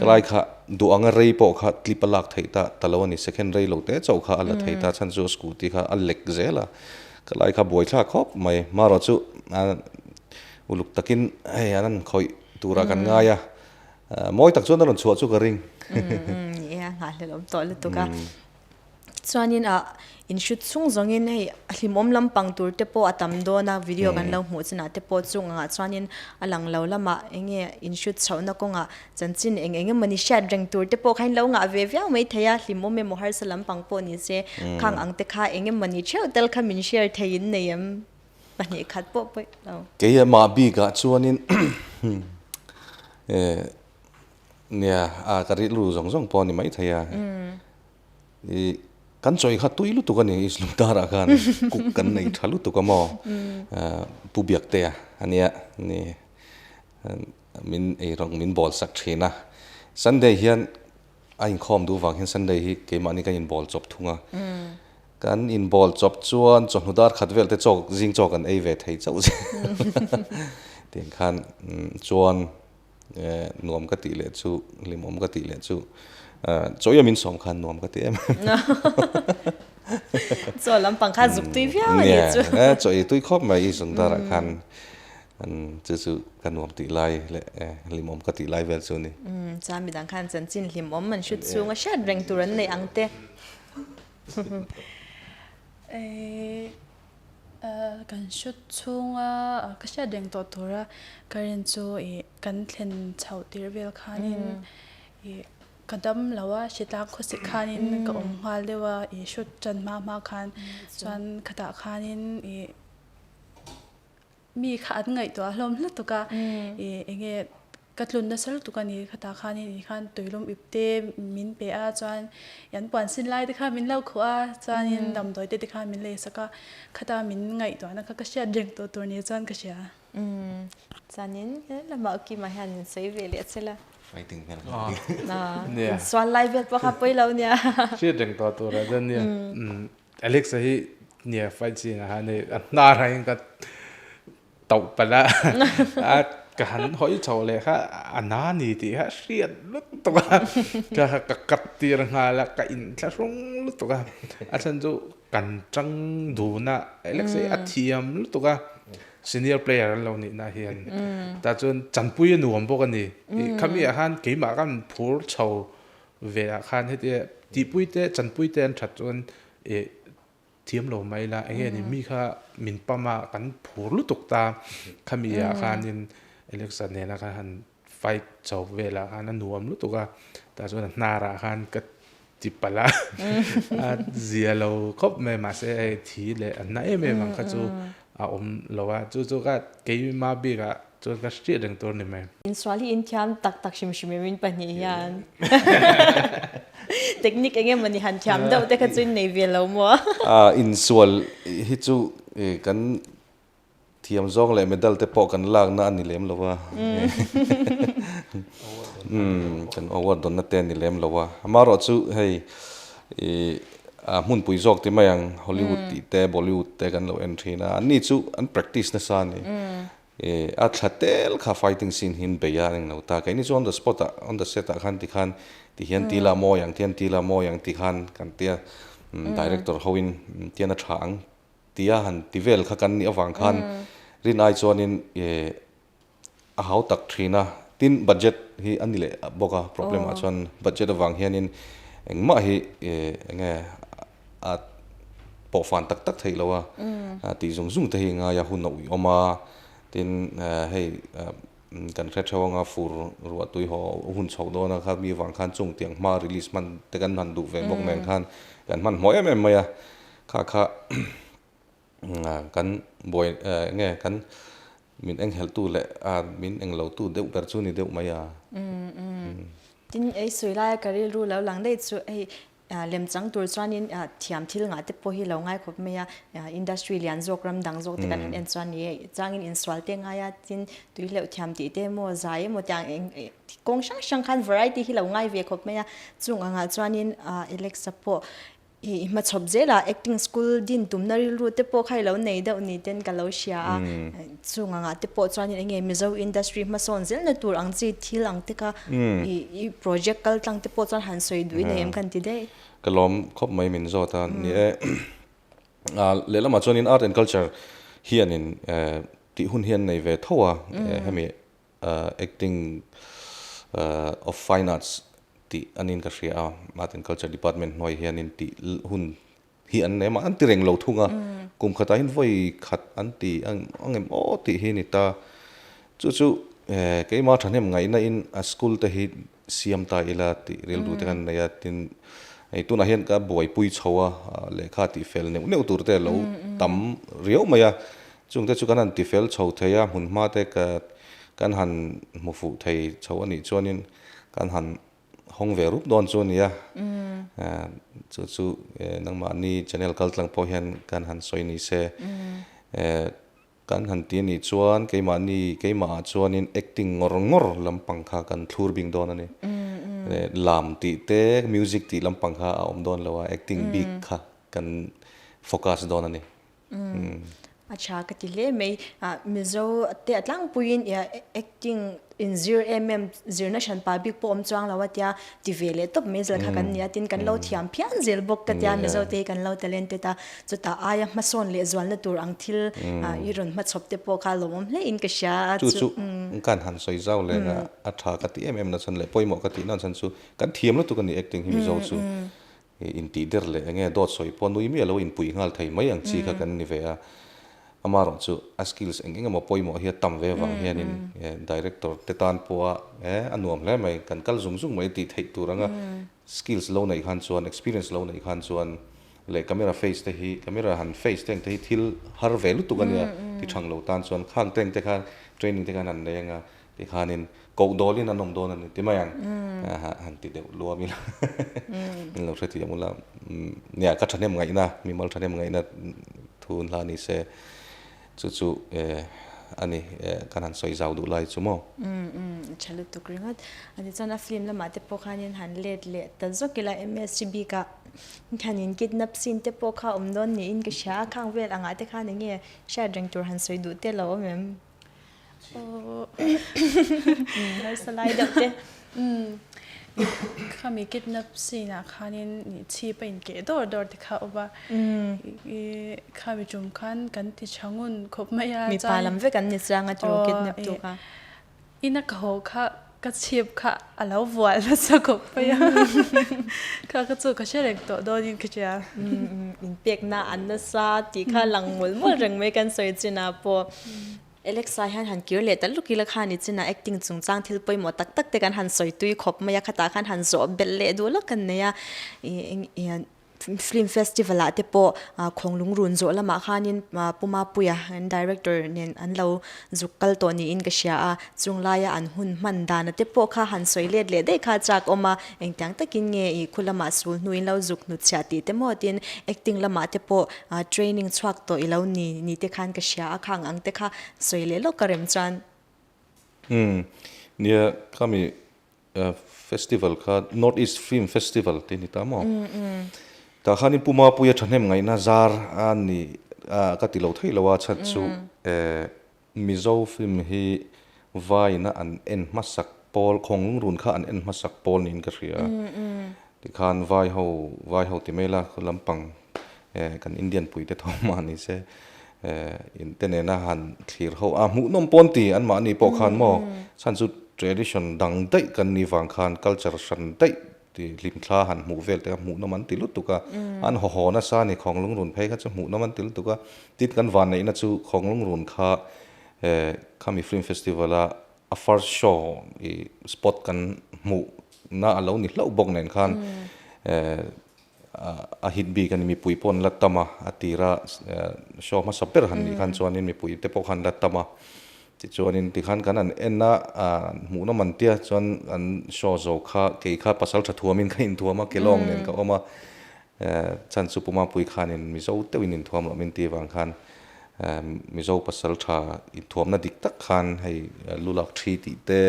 helai kha duh anga rei pawh kha clip a lak theih ta ta lo a ni, second rei lo te chauh kha a la thei ta, chhan chu a scooty kha a lek zel a, ka lai kha buaithlak khawp mai. Marawh chu uluk takin hei an han khawih turah kan ngai a, mawi tak chuan a rawn chhuah chu ka ring. Ni e, a nghahhlelh awm tawh lutuk a. Chuanin ah in hrut chung zawngin hei a hlimawm lampang tur te pawh a tam dawn a, video kan lo hmuh chinah te pawh chung angah chuanin a lang lo lamah eng nge in hrut chhohna kawngah chanchin eng eng emawni hriat reng tur te pawh kha in lo ngah ve viau mai thei a, hlimawm emaw harsa lampang pawh ni se khang ang te kha eng emawni theuh tel kha min share thei in nei em pahnih khat pawh pawih lo. Kei amah bikah chuanin nia a ka rilru zawng zawng pawh a ni maithei a. I kan chawi kha tui lutuk a ni East Lungtarah khan cook kan nei tha lutuk a maw Pu Biaktea a nia ni min ei rawng min bawl sak thin a Sunday hian a inkhawm duh vang hian Sunday hi keimahni kan inbawl chawp thung a kan inbawl chawp chuan chawhnu dar khat vel te chaw zing chaw kan ei ve thei chauh zel tiang khan chuan Nuam ka tih leh chu, hlimawm ka tih leh chu chawiah min sawm khan nuam ka ti em em. Chaw lampang kha zuk tui viau a nih chu. Nia, chaw ei tui khawp mai i Sundar-ah khan chu chu ka nuam tih lai leh hlimawm ka tih lai vel chu a ni. Chuan midang khan chanchin hlimawm an hru chhung a hriat reng tur an nei ang te. Kan hru chhunga ka hriat reng tawh tura ka rin chu ih kan thlen chhoh tir vel khanin ih ka dam lo a hritlang khawsik khanin ka awm nghal deuh a ih hrut tan hma hma khan chuan khatah khanin ih mi kha an ngaihtuah hlawm hlutuk a ih eng nge Ka tlun nasa lutuk a ni, khatah khanin i khan tuilum ip te min pe a, chuan an puan sin lai te kha min lo khuh a, chuanin damdawi te te khan min lei sak a, khata min ngaihtuahna kha ka hriat reng tawh tur ni chuan ka hria. Umm, chuanin lamah Ukima hian min sawi ve leh che la. Fighting hmel kha ka ti. Aa, sual lai vel pawh kha pawi lo nia. Hriat reng tawh tur ah chuan nia, Alex-a hi nia fight scene ah khan hei a hnar ah hian ka tauh palh a, a ka han hawi chho leh kha a na ni tih kha hriat lutuk a, ka ka cut tir nghal a, ka inthlahrung lutuk a, a chhan chu kan tang dun a, Alex hi a thiam lutuk a, senior player an lo nih na hian tah chuan chanpui a nuam bawk a ni, khami ah khan keimah khan phur chho ve ah khan hetia tihpui te chanpui te an that chuan ih Thiam lo mai la, enge ni mi kha min pam a, kan phur lutuk ta, khami ah khanin Alexa nena khan han fight chho velah khan a nuam lutuk a, tah chuan a hnar ah khan ka ti palh a, a zia lo khawp mai mahse hei thi leh a na em em ang kha chu a awm lo a, chu chu ka keima bik ah Chuan ka hriat reng tur a ni mai. Insual hi inthiam tak tak hrim hrim em in pahnih hian technique eng emaw ni han thiam deuh te kha chu in nei ve lo maw? Insual hi chu kan thiam zawng leh medal te pawh kan lakna a ni lem lo a, kan award dawnna te a ni lem lo a. Amaherawh chu hei hmunpui zawk ti mai ang Hollywood tih te Bollywood te kan lo en thin a, anni chu an practice nasa a ni. A thla tel kha fighting scene hi an bei a, an englo ta. Keini chu on the spot ah, on the set ah khan tikhan tihian ti la mawi ang, tihian ti la mawi ang ti khan kan tia director ho in tihian a tha ang tia han ti vel kha kan nih avang khan rin ai chuanin a hau tak thin a. Tin budget hi a ni leh bawk a, problem ah chuan budget avang hianin engmah hi enge a pawhfan tak tak theih lo a, tih zung zung te hi ngai a hun a ui awm a, tin hei kan hre theuh anga fur ruah tui haw hun chhoh dawn a kha mi vang khan chung tiang hma release hman te kan han duh ve bawk nen khan kan hmanhmawh em em mai a, kha kha kan buai nge kan min enghelh tu leh min englo tu deuh ber chu ni deuh mai a. Tin ei sawi laia ka rilru lo lang daih chu hei Lemchang tur chuanin thiam thil ngah te pawh hi lo ngai khawp mai a, industry lian zawk ram dang zawk te kan han en chuan ni e, changin insual te ngai a, tin tui hleuh thiam tih te emaw zai emaw tiang eng kawng hrang hrang khan variety hi lo ngai ve khawp mai a, chung angah chuanin Alexa pawh i hmachhawp zel a, acting school din tumna rilru te pawh kha i lo nei deuh ni ten ka lo hria a, chung angah te pawh chuanin eng nge Mizo industry hmasawn zelna tur ang chi thil ang te kha I project kal tlang te pawh chuan han sawi duh i nei em kan ti daih. Ka lawm khawp mai min zawt a ni e. Lehlamah chuanin art and culture hianin tih hun hi an nei ve tho a, hemi acting of fine arts tih anin ka hria a, art and culture department hnuai hianin tih hun hi an nei a, an ti reng lo thung a, kum khatah hian vawi khat an ti ang em aw tih hi a ni ta. Chu chu keimah thahnem ngaihna in a school te hi siam ta ila tih rilru te kan nei a, tin hei tunah hian ka buaipui chho a, lehkha tih fel neuh neuh tur te a lo tam riau mai a, chung te chu kan han ti fel chho thei a, hmun hma te ka kan han hmu fuh thei chho a nih chuanin kan han hawng ve rup dawn chu a nia. Chu chu nangmahni channel kal tlang pawh hian kan han sawi ni se. Kan han ti a nih chuan keimahni keimahah chuanin acting ngawr ngawr lampang kha kan thlur bing dawn a ni. Lam tih te music tih lampang kha a awm dawn lo a, acting bik kha kan focus dawn a ni. A tha ka ti hle mai. Mizo te a tlangpuiin acting inzir em em zirna hranpa bik pawh awm chuang lo a tia ti ve leh tawp mai zel kha kan nia tin kan lo thiam phian zel bawk ka tia Mizo te hi kan lo talented a chutah aia hmasawn leh zualna tur ang thil i rawn hmachhawp te pawh kha lawmawm hle in ka hria a chu chu kan han sawi zau leh a a tha ka ti em em na chhan leh pawimawh ka tih na chhan chu kan thiam lutuk a ni acting hi Mizo chu Intih der leh enge dawt sawi pawh nui miah lo inpuih nghal thei mai ang chi kha kan ni ve a. Amaherawh chu a skills eng eng emaw pawimawh hi a tam ve avang hianin director te tan pawha a nuam hle mai, kan kal zung zung mai tih theih tur anga skills lo neih khan chuan, experience lo neih khan chuan leh camera face te hi, camera han face te ang te hi thil har ve lutuk a nia ti thang lo tan chuan khang te ang te kha training te khan han nei anga Tikhanin koh dawlin an awm dawn a ni ti mai ang. Han ti deuh luam ila min lo hrethiam ula. Nia ka thahnem ngaihna, mimal thahnem ngaihna thu hla ni se chu chu a ni kan han sawi zau duh lai chu maw. Tha lutuk ringawt. A ti chuan a film lamah te pawh khanin han let leh ta zawk ila MSG bikah han in kidnap scene te pawh kha awm dawn niin ka hria a, khang vel angah te khan enge hriat reng tur han sawi duh te lo awm em? Harsa lai deuh te. Khami kidnap scene ah khanin chhip a inkeh dawr dawr te kha a awm a. Khami tum khan kan ti tha ngun khawp mai a. Mipa lam vek an ni chiang a tiraw kidnap tu kha. Ina ka haw kha ka chhip kha a lo vual nasa khawp mai a. Kha ka chu ka hre reng tawh dawnin ka hria. Inpekna an nasa tih kha lang mawlh mawlh reng mai kan sawi chinah pawh. Alexa hian han kir leh ta luk ila khan i chinah acting chungchang thil pawimawh tak tak te kan han sawi tui khawp mai a, khatah khan han zawh belh leh duh lawk kan nei a. Film festival ah te pawh Khawnglung run zawh lamah khanin Pu Mapuia an director nen an lo zuk kal tawh niin ka hria a, chung laia an hun hman dana te pawh kha han sawi let leh daih kha a chak awm a, engtiang takin nge i khu lamah sul hnuin lo zuk hnutchhiah tih te maw tin acting lamah te pawh training chhuak tawh i lo ni ni te khan ka hria a, khang ang te kha sawi leh lawk ka rem chuan. Umm nia khami Festival kha North East Film Festival tih a ni ta maw? Tah khanin Pu Mapuia thahnem ngaihna zar a ni ka ti lo thei lo a chhan chu Mizo film hi vaina an en hmasak pawl Khawnglung run kha an en hmasak pawl niin ka hria. Tikhan vai ho vai ho ti mai la khaw lampang kan Indian puite tho mah ni se in te nena han thlir ho a hmuhnawm pawn ti anmahni pawh khan maw chhan chu tradition dang daih kan ni vang khan culture hran daih ti hlimthla han hmuh vel te kha hmuhnawm an ti lutuk a an haw haw nasa a ni Khawnglung run phei kha chu hmuhnawm an ti lutuk a tin kan vanneihna chu Khawnglung run kha khami film festival a a first show i spot kan hmuh na a lo ni hlauh bawk nen khan a hit bik a ni mipui pawh an la tam a a tira show hmasa ber han nih khan chuanin mipui te pawh khan la tam a tichuanin tikhan kan han en a hmuhnawm an tia chuan an show zo kha kei kha pasal tha thuamin ka inthuam a kelawng nen ka awm a Chan chu Pu Mapui khanin Mizo deuhin inthuam loh min ti avang khan Mizo pasal tha inthuamna dik tak khan hei lu lak thi tih te,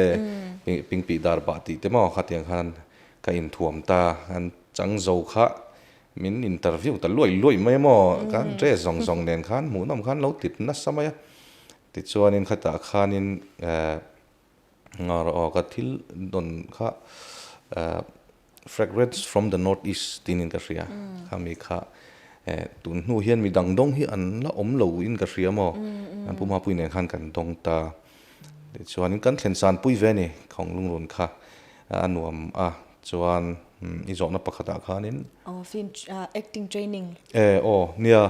pingpih dar bah tih te maw khatiang khan ka inthuam ta. An chang zo kha min interview ta luai luai mai maw khan dress zawng zawng nen khan hmuhnawm khan lo tit nasa mai a. Tichuanin khatah khanin Ngarawh aw ka thil dawn kha Fragrance from the North East tiin ka hria. Khami kha tun hnu hian mi dang dawng hi an la awm lo in ka hria maw. An Pu Mapui nen khan kan dawng ta. Tichuanin kan thlen san pui ve a ni Khawnglungrun kha a nuam a. Chuan i zawhna pakhatah khanin. Aw film acting training. E aw nia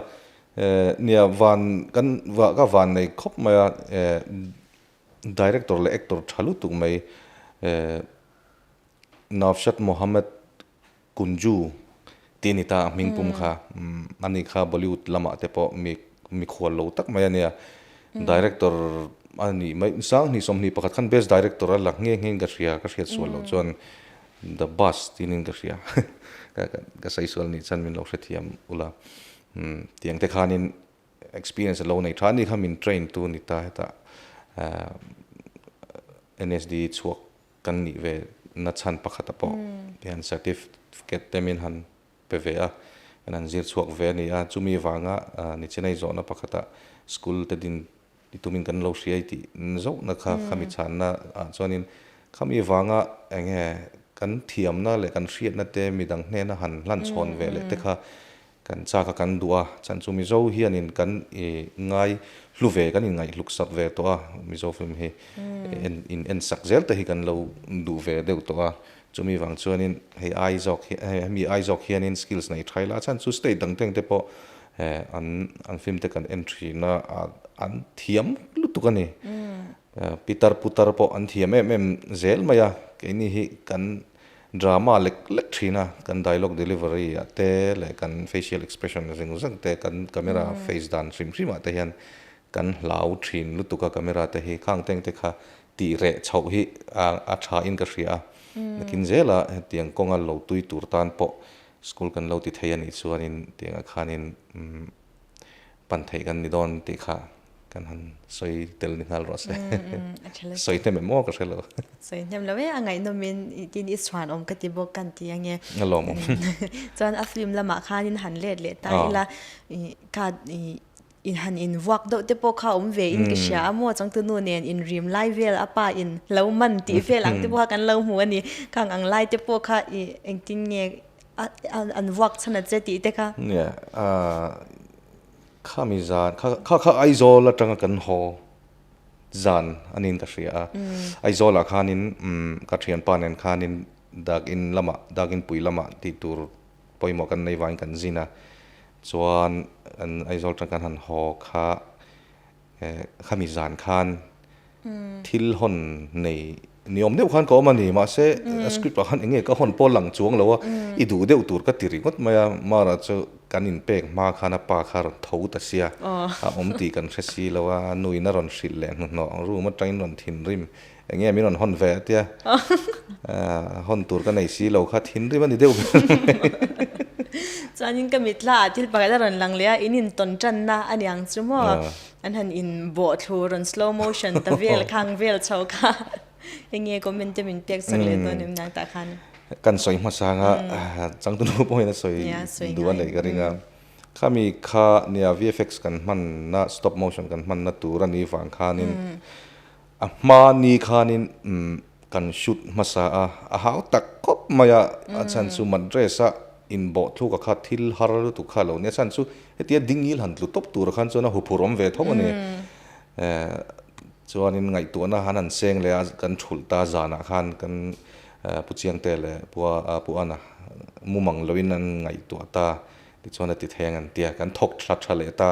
nia van kan ka van nei khawp mai a. Director leh actor tha lutuk mai Navshat Mohammed Kunju tih a ni ta a hming pum kha. Ani kha Bollywood lamah te pawh mi mikhual lo tak mai a nia. Director a nih mai Sanghnih 21 khan best director a la nghe nghe in ka hria ka hriat sual loh chuan The Bus tiin ka hria ka sawi sual nih chuan min lo hrethiam ula. Tiang te khanin Experience a lo nei tha a ni kha min train tu ni ta hetah NSD chhuak kan nih ve na chhan pakhat a pawh hian certificate te min han pe ve a. Kan han zir chhuak ve a ni a, chumi vanga Nichenai zawhna pakhata school te din i tumin kan lo hriai tih zohna kha khami chhanna ah chuanin khami vanga eng nge kan thiamna leh kan hriatna te midang hnena han hlan chhawn ve leh te kha kan chak a kan duh a, chhan chu Mizo hianin kan i ngai hlu ve kan inngaih hluk sak ve tawh a, Mizo film hi en in en sak zel te hi kan lo duh ve deuh tawh a, Chumi vang chuanin hei ai zawk hi hemi ai zawk hianin skills nei tha ila a chhan chu state dang teng te pawh an an film te kan en thin a an thiam lutuk a ni. Pitar putar pawh an thiam em em zel mai a, keini hi kan drama lek lek thin a, kan dialogue delivery ah te leh kan facial expression zeng zeng te kan camera face dan hrim hrim ah te hian kan hlau thin lutuk a camera te hi khang teng te kha tih reh chhoh hi a tha in ka hria a, nakin zela hetiang kawnga lo tui tur tan pawh school kan lo ti thei a nih chuanin tiangah khanin pan theih kan ni dawn tih kha kan han sawi tel ni nghal rawh se. Sawi hnem em aw ka hre lo. Sawi hnem lo e, a ngaihnawmin tin i chhuan awm ka ti bawk kan ti ange. A lawmawm. Chuan a film lamah khanin han let leh ta ila kha In han in vuak deuh te pawh kha awm ve in ka hria a maw changtu nu nen in rim lai vel a pa in lo man tih vel ang te pawh kha kan lo hmu a ni. Khang ang lai te pawh kha i engtin nge an vuak chhan a che tih te kha. Nia khami zan kha kha kha Aizawl atanga kan haw zan a niin ka hria a. Aizawl ah khanin ka thianpa nen khanin dak in lamah dak in pui lamah tih tur pawimawh kan nei vangin kan zin a, chuan an Aizawl atang kan han haw kha khami zan khan thil hawn nei ni awm deuh khan ka awm a ni, mahse a script ah khan eng nge ka hawn pawh lang chuang lo a, i duh deuh tur ka ti ringawt mai a, Mara chu kan inpek hma khan a pa kha a rawn tho ta sia, a awm tih kan hre si lo a, a nuin a rawn hrilh leh hnuhnawh room atangin rawn thinrim Eng nge min rawn hawn ve a tia, hawn tur ka nei si lo kha thinrim a ni deuh ber mai. Chuanin ka mitla ah thil pakhat a rawn lang leh a, in intawn tanna a niang chu maw? An han inbawh thlu rawn slow motion ta vel khang vel chho kha eng nge comment te min pek sak leh dawn em niang tah khan. Kan sawi hmasa anga changtunu pawhin a sawi duh a neih ka ring a, khami kha nia VFX kan hmanna stop motion kan hmanna tur a nih vang khanin A hma ni khanin kan shoot hmasa a, a hau tak khawp mai a, a chhan chu Madras a inbawh thluk a kha thil har lutuk kha a lo ni. A chhan chu hetia dingil han tlu tawp tur khan chuan a huphurh awm ve tho a ni. Chuanin ngaihtuahna han han seng leh a, kan thulh ta zanah khan kan Pu Chiangte leh Pu Ana mumang loin an ngaihtuah ta tichuan a ti thei ang an tia, kan thawk thla tha leh ta.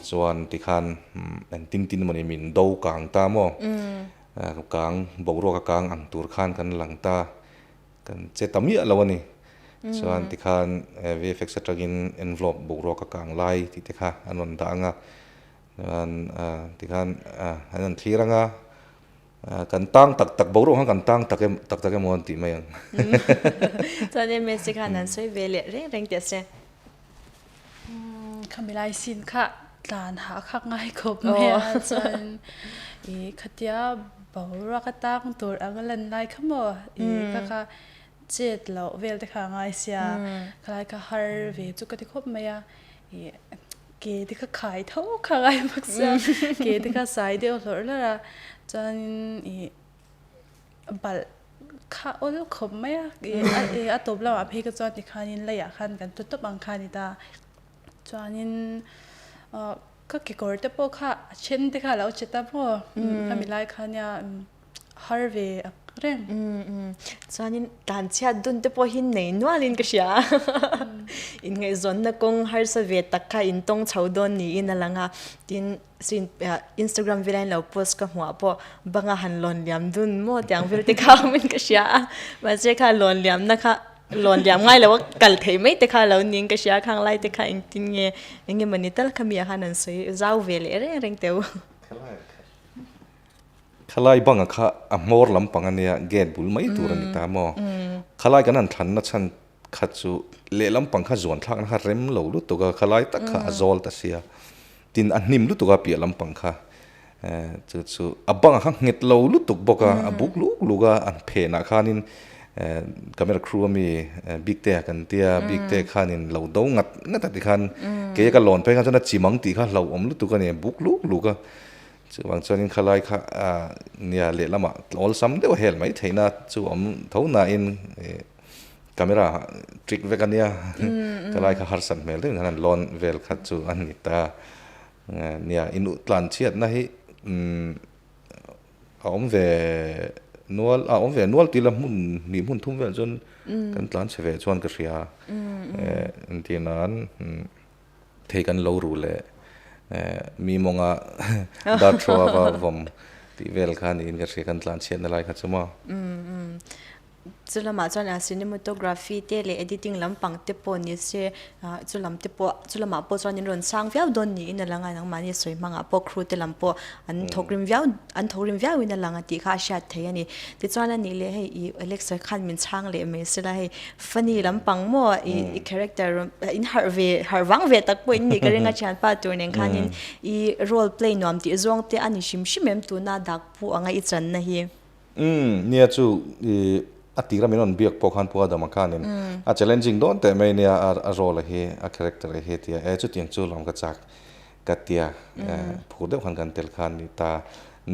Chuan tikhan engtin tin emaw ni min do kang ta maw? Kang boruak a kang ang tur khan kan lang ta, kan che ta miah lo a ni. Chuan tikhan VFX atangin envelope boruak a kang lai tih te kha an rawn dah ang a, chuan tikhan an rawn thlir ang a, kan tang tak tak boruak khan kan tang tak em tak tak emaw an tih mai ang. Chuan MS te khan an sawi ve leh reng reng teh se. Khami lai sin kha tlan hah khak ngai khawp mai a chuan i khatia boruak a tang tur ang a lan lai kha maw i kha kha chet loh vel te kha a ngai sia khalai kha har ve chu ka ti khawp mai a i ke te kha khai tho kha ngai bawk sia ke te kha sai deuh hlawrh hlawrh a chuanin i Balh kha awl khawp mai a, ih a tawp lamah phei kha chuan tikhanin leiah khan kan tlu tawp ang kha a ni ta. Chuanin ka kekawr te pawh kha a then te kha a lo che ta maw khami lai kha nia har ve ang reng. Chuanin tlanchhiat dun te pawh hi nei nualin ka hria a, inngaihzawnna kawng harsa ve tak kha intawng chho dawn niin a lang a, tin Sin Instagram vela in lo post ka hmuh ah pawh banga han lawn liam dun maw tiang vel te kha awm in ka hria a mahse kha lawn liam na kha lawn liam ngai lo a kal thei mai te kha lo niin ka hria a khang lai te kha engtin nge eng emaw ni tal kha mi ah khan an sawi zau ve leh reng reng teu. Khalai banga kha a hmawr lampang ania gate bul mai tur a ni ta maw khalai kan han thlanna chhan kha chu lehlam pang kha zuan thlakna kha rem lo lutuk a khalai tak kha a zawl ta sia tin a hnim lutuk a piah lampang kha chu chu a bangah kha nghet lo lutuk bawk a a buk luk luk a an phenah khanin Camera crew ami Biktea kan tia, Biktea khanin lo do ngat ngat a tikhan kei a ka lawn phei khan chuan a chimang tih kha hlauhawm lutuk a ni, buk luk luk a. Chuvang chuanin khalai kha nia lehlamah awlsam deuh a hel mai theihna chu awm tho nain camera trick vek a nia, khalai kha harsat hmel deuhin khan an lawn vel kha chu a ni ta. Nia inutlan chhiatna hi A awm ve nual, a awm ve nual tih la hmun hnih hmun thum vel chuan kan tlan chhe ve chuan ka hria. Engtir nan thei kan lo ru leh mi mawnga dar throw a va vawm tih vel kha niin ka hria kan tlan chhiatna lai kha chu maw. Chu lamah chuan a cinematography te leh editing lampang te pawh ni se chu lam te pawh chu lamah pawh chuan in rawn sang viau dawn niin a lang a nangmahni sawi hmangah pawh crew te lam pawh an thawk rim viau an thawk rim viau in a lang a tih kha a hriat thei a ni. Tichuan a nih leh hei ih Alexa khan min chhang leh mai sela hei funny lampang maw ih i character in harh ve harh vang ve tak pawh in nih ka ring a thianpa tur nen khanin i role play nuam tih zawng te a ni hrim hrim em tuna dak phu anga i channa hi. Umm nia chu i a tira min rawn biak pawh khan Pu Adama khanin a challenging dawn teh mai nia a role a hi a character a hi tia e chutiang chu lawm ka chak ka tia phur deuh khan kan tel khan ni ta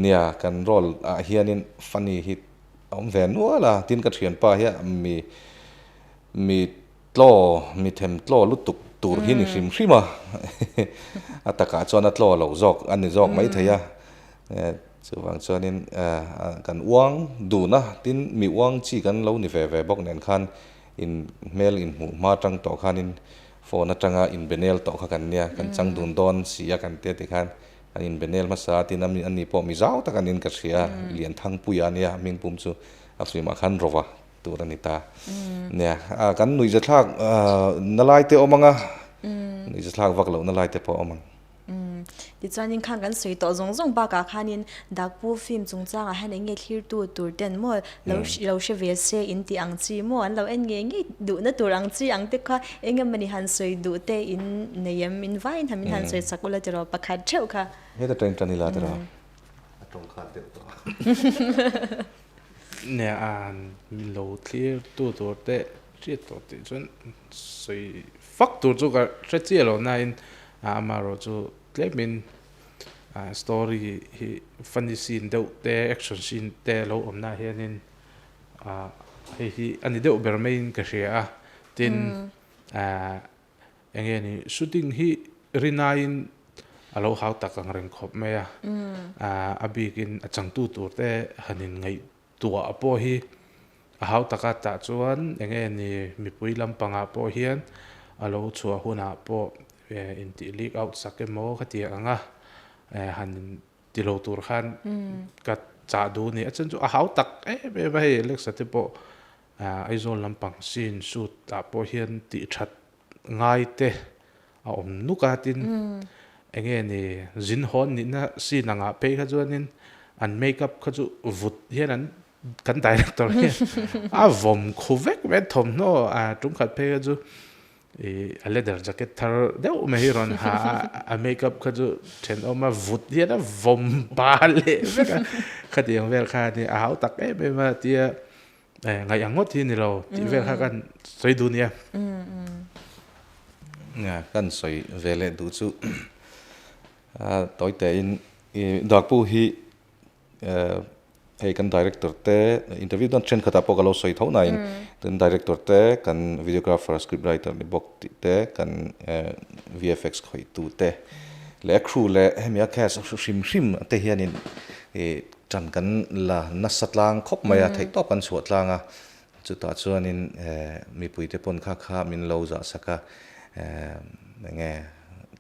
nia kan role ah hianin funny hi a awm ve nual a tin ka thianpa hi mi mi Tlaw, mi them tlaw lutuk tur hi ni hrim hrim a, a takah chuan a tlaw lo zawk a ni zawk mai thei a, chuvang chuanin kan uang dun a, tin mi uang chi kan lo ni ve ve bawk nen khan in hmel inhmuh hma atang tawh khanin phone atanga inbenel tawh kha kan nia, kan chang dun dawn si a kan tia tikhan kan inbenel hmasa a, tin a ni pawh mi zau tak a niin ka hria, Lianthangpuia a nia hming pum chu a flimah khan Rova. Tur a ni ta. Nia, kan nuihzathlak na lai te awm ang a, nuihzathlak vak lohna lai te pawh a awm ang. Tichuanin khan kan sawi tawh zawng zawng bakah khanin Dakpu film chungchangah hian eng nge thlirtu tur ten maw lo lo hre ve se in tih ang chi maw an lo en ngei ngei duhna tur ang chi ang te kha eng emawni han sawi duh te in nei em in vaiin han min han sawi chak ula tiraw pakhat theuh kha. Heta tawng tan ila tiraw a tawng khat deuh tawh a. Nia min lo thlir tu tur te hriat tawh tih chuan sawi fak tur chu ka hre chiah lo nain amaherawh chu tlemin story hi funny scene deuh te action scene te lo awm na hianin hei hi a ni deuh ber maiin ka hria a tin Enge ni shooting hi rinaiin a lo hau tak ang reng khawp mai a, a bikin a changtu tur te han in ngaihtuah pawh hi a hau tak a tah chuan enge ni mipui lampangah pawh hian a lo chhuah hunah pawh intih leak out sak emaw khatiang ang a han in ti lo tur khan ka chah duh a ni. A chuan chu a hau tak em em a hei Alexa te pawh Aizawl lampang scene shoot ah pawh hian tih that ngai te a awm nuk a tin enge ni zin hawn nihna scene angah phei kha chuanin an make up kha chu vut hian an kan director hian a vawm khu vek mai thawmhnaw a tum khat phei kha chu Ih a leather jacket thar deuh mai hi rawn ha a, a make up kha chu thenawm a vut hian a vawm pa leh vek a, khatiang vel kha a ni a hau tak em em a tia ngaih ang ngawt hi a ni lo tih vel kha kan sawi duh nia. Nia kan sawi ve leh duh chu tawi tein ih Dakpu hi Hei kan director te interview dawn thenkhatah pawh ka lo sawi tho nain kan director te kan videographer script writer ni bawk tih te kan VFX khawih tu te leh a crew leh hemi a cast hrim hrim te hianin ih tan kan la nasa tlang khawp mai a theihtawp kan chhuah tlang a chutah chuanin mipui te pawn kha kha min lo zah sak a enge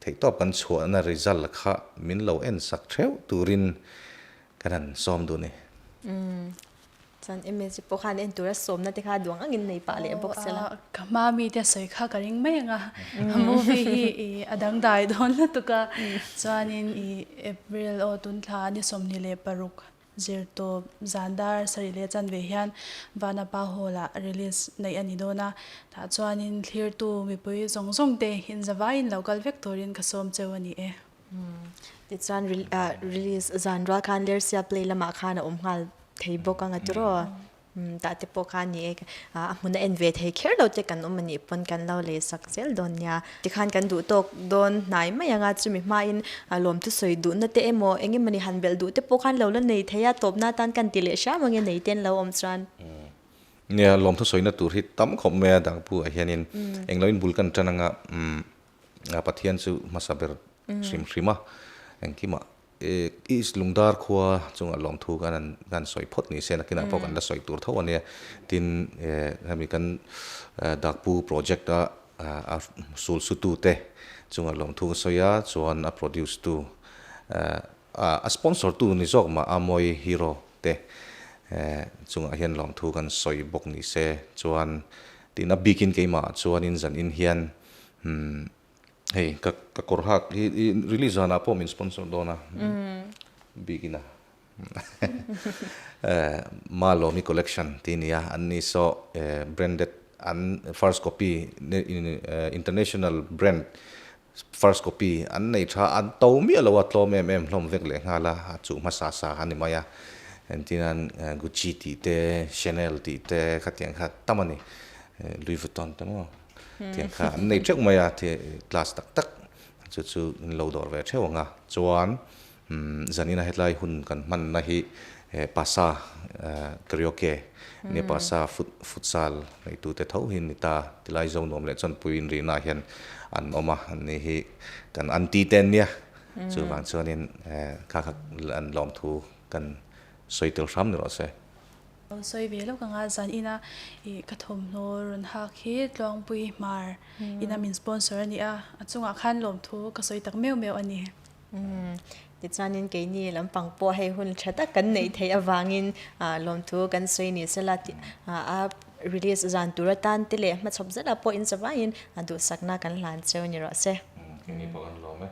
theihtawp kan chhuahna result kha min lo en sak theuh turin Kan han sawm duh ni. Umm chuan image pawh khan en tura sawmna te kha duang angin nei pah leh bawk sela. Ka hma mite sawi kha ka ring mai ang a, movie hi i a dangdai dawn lutuk a, chuanin i April aw tun thla ni 26 zirtawp zan dar sarih leh chanve hian Vanapa Hall ah release neih a ni dawn a, tah chuanin thlirtu mipui zawng zawng te inzavaiin lo kal vek turin ka sawm cheu a ni e. Tichuan release zan rual khan Lersia play lamah khan a awm nghal thei bawk ang a tiraw? Tah te pawh kha a ni e, a hmuna en ve thei kher lo te kan awm a nih pawn kan lo lei sak zel dawn nia. Tikhan kan duh tawk dawn hnai mai ang a, chumi hmain lawmthu sawi duhna te emaw eng emawni han belh duh te pawh khan lo la nei thei a, tawpna atan kan ti leh hram ang e nei te an lo awm chuan. Nia, lawmthu sawina tur hi tam khawp mai a dangpu ah hianin englo in bul kan tan anga Pathian chu hmasa ber hrim hrim a, engkimah East Lungdar khua chungah lawmthu kan han kan sawi phawt ni se nakinah pawh kan la sawi tur tho a nia. Tin, hemi kan Dakpu project a a sul sutu te chungah lawmthu ka sawi a, chuan a produce tu a sponsor tu ni zawk mah a mawi hero te chungah hian lawmthu kan sawi bawk ni se chuan tin a bikin keimah chuanin zanin hian Hei ka ka kawr hak hi i release zanah pawh min sponsor dawn a bikin a Malawmi collection tih a ni a an ni saw branded an first copy international brand first copy an nei tha an to miah lo a tlawm em em hlawm vek leh nghal a a chuh hmasa sa a ni mai a engtin Gucci tih te Chanel tih te khatiang kha tam a ni Louis Vuitton te maw. Tiang kha an nei theuh mai a, class tak tak chu chu in lo dawr ve theuh ang a. Chuan zanina hetlai hun kan hmanna hi pasa karaoke nia pasa futsal neitute tho hi an ni ta. Tilai zo nuam leh chawnpui inrihna ah hian an awm a, an ni hi kan aunty te an nia. Chuvang chuanin kha kha an lawmthu kan sawi tel hram ni rawh se. Lo sawi ve lawk anga zan ina ih ka thawmhnaw rawn hak hi Tluangpui Hmar ina min sponsor a ni a, a chungah khan lawmthu ka sawi tak meuh meuh a ni. Umm tichuanin keini lampang pawh hei hun tha tak kan neih theih avangin lawmthu kan sawi ni sela tih a release zan tur atan te leh hmachhawp zet ah pawh in zavaiin duhsakna kan hlan cheu ni rawh se. Keini pawh kan lawm e.